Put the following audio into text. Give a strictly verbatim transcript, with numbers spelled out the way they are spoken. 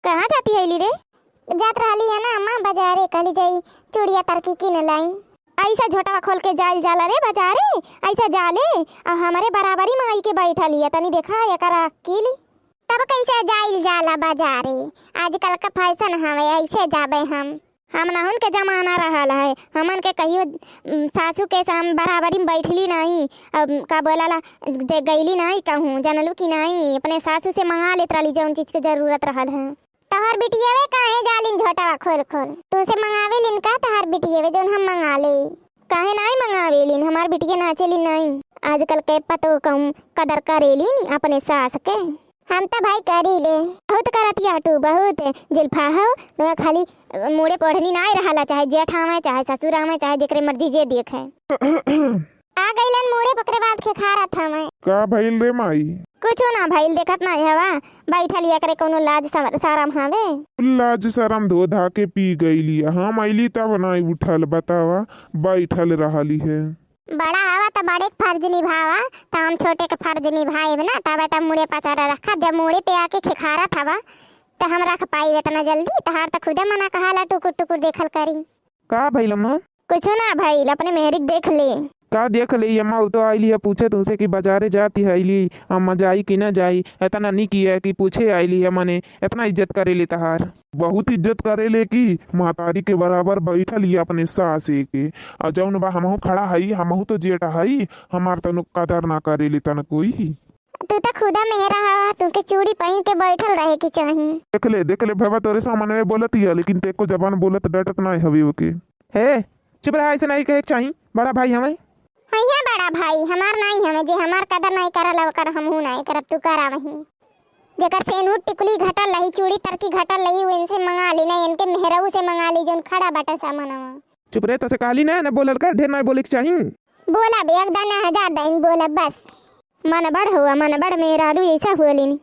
कहाँ जाती हइली रे? जात रहली है ना अम्मा बजारे, कहली जाई चूड़िया तरकी किन लाई। अइसा झोटवा खोल के जाइल जाला रे बजारे, अइसा जाले, अउ हमरे बराबरी में आइके बैठली है, तनी देखा एकर अकिल। तब कइसे जाइल जाला बजारे? आजकल का fashion हवे, अइसे जाबे हम। हम नहुन के जमाना रहल है, हमन के कहियो, उम, सासू के साम-, बराबरी में बैठली नाहीं, अब का बोलाला, जे गइली नाहीं कहूँ, जनलू कि नाहीं, अपने सासू से मंगा लेत रहली जउन चीज के जरूरत रहल है। तोहर बिटियवे काहे जालिन झोटवा खोल खोल? तू से मंगावे लिन का तोहर बिटियवे जउन हम मंगा ले? काहे नाहीं मंगावे लिन? हमार बिटिया नाचे लिन नाहीं। आजकल के पतो कम कदर करे लिन अपने सास के। हम त भाई करी ले। बहुत करतिया तू, बहुत जुल्फा हो। तू खाली मुड़े पे ओढ़नी नाहीं रहला, चाहे जेठ आवे, चाहे ससुर आवे, चाहे जेकरे मर्जी जे देखे। आ गइलन मुड़े पकड़े बाद खेखारत हमें। का भइल रे माई? कुछो ना भइल, देखत नाहीं हवा, बैठल एकरे कउनो लाज सर-, सरम हवे। लाज सरम धो धा के पी गइली, हम अइली तब नाहीं उठल, बतावा, बैठल रहली है। बड़ा हवा त बड़े के फर्ज निभावा, त हम छोटे के फर्ज निभाएब ना, तबे त मुड़े पचारा रखब। जब मुड़े पे आके खेखारत हवा, त हम रख पाइब एतना जल्दी? तहार त खुदे मना कहाला, टुकुर टुकुर देखल करी। का भइल अम्मा? कुछो ना भइल, अपने मेहरी के देख ले। का देख ले अम्मा, उ तो आइली है पूछे तुमसे कि बजारे जाती है, अइली अम्मा जाई कि ना जाई, एतना निक है कि पूछे आइली है, मने एतना इज्जत करे ले तहार। बहुत इज्जत करे ले कि महतारी के बराबर बैठल ही अपने सास के। अउ जउन बा हमहू खड़ा हई, हमहू तो जेठ हई, हमार तनो कदर ना करे ले तन कोई। तू त खुदा मेहरा हवा, तुके चूड़ी पहिन के बैठल रहे के चाही। देख ले, देख ले भवा, तोरे सामने में बोलत ही है, लेकिन ते एको जबान बोलत डटत नाहीं हवे ओके। हे, चुप रहा, अइसे नाहीं कहे के चाही, बड़ा भाई हमें। हइया बड़ा भाई, हमार नाहीं हमें, जे हमार कदर नाहीं करल, ओकर हमहू नाहीं करब, तू करा वहीं। जेकर सेनुर टिकुली घटल रही, चूड़ी तरकी घटल रही, उ इनसे मंगा ली, नाहीं इनके मेहरऊ से मंगा ली, जउन खड़ा बाटे सामनवा। चुप रे, तोसे कहली ना, ना बोलल कर, ढेर नाहीं बोले के चाही। बोलब, एक दाना हजार दाइन बोलब बस। मन बड़ हुआ, मन बड़ मेहरारू अइसा हुआ लेनी।